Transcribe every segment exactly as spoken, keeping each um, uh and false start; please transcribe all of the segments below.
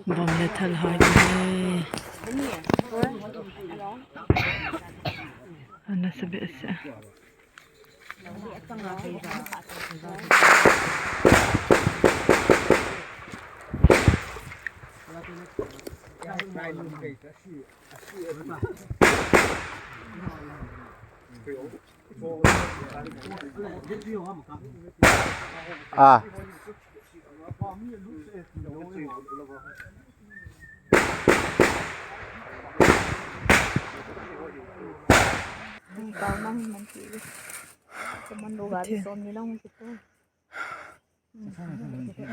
Bomb le thal hagin e. Ana sa behseh. Ah. Kau nang man ti. Commando gari som ni lang kito.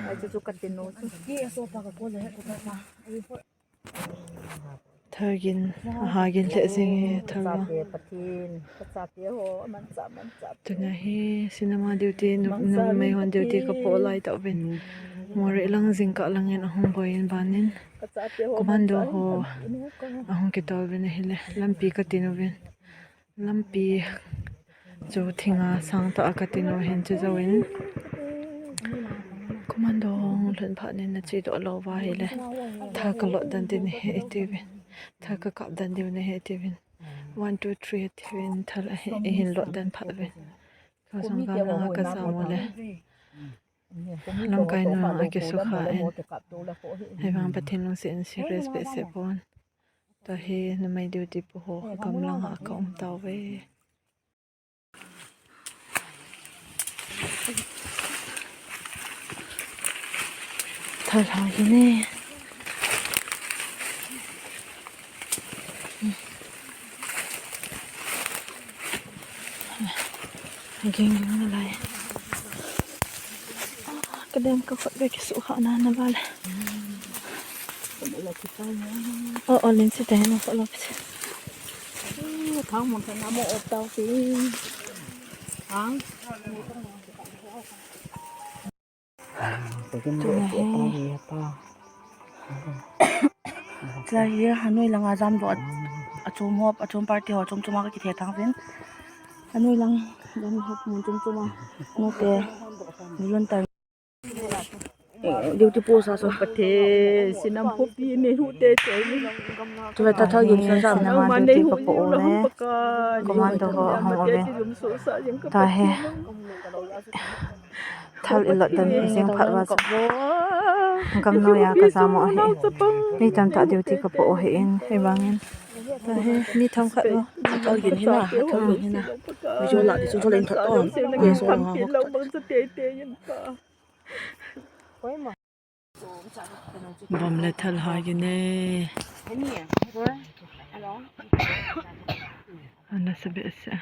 Ai chu chu ka tin u chu. Thagin, ahagin lheh jing e, thal a. Ka chate Pathen, ka chate ho, mancha, mancha. Tuna hi cinema duty, nu-, numei hon duty ka po lai tah uvin. Moreh lang jingkah langin ahung boi in banin. Ka chate ho, commando mancha, ho, mancha. Ahung kitol uvin ahile, lampi ka tin uvin. Lampi chu thinga sang tah a ka tin u hin chu jouvin. Commando hung lhun phat in na chedoh lou va ahile. Thal ka lot den ding ahi tiuvin. Thal ka kap den diu ahi tiuvin. One, two, three tiuvin thal ahi, eihin lot den phat uvin. Ka jong gamlanga ka jam u le. Lamkai nu a kisukha in. Hivang Pathen lungset in serious behseh pon. Tua hi numei duty po ho gamlanga ka um tauve. Thal hagin e. Ging ging nalai. Ka dem ka khut ve kisukha na na vale. O, o, lin si te na khut lo. Thang mun thang na mo op tau si. Thang. Tuna hi. Tuna hi, hanoi langa jamdoh a, achom ho, achom party ho, chom chom a ka kithe thang uvin. Hanoi lang, jamdoh mun chom chom a. Note, volunteer. Eh, duty post a so. Pathe, sinam khopi ne hu te te. Tule ta thagin sa jam. Cinema duty ka po u le. Commando ho ahung uve. Tahe. Thal i lot den jing phat uva chu. Gamnoi a ka jam u ahi. Mi tamtah duty ka po u ahin, hivangin. Tahe, mi themkhat u. Thal gin hina, thal gin hina. Video la di chu thal in thot on. Ye so nga ho. Bomb le thal hagin e. Ana sa behseh.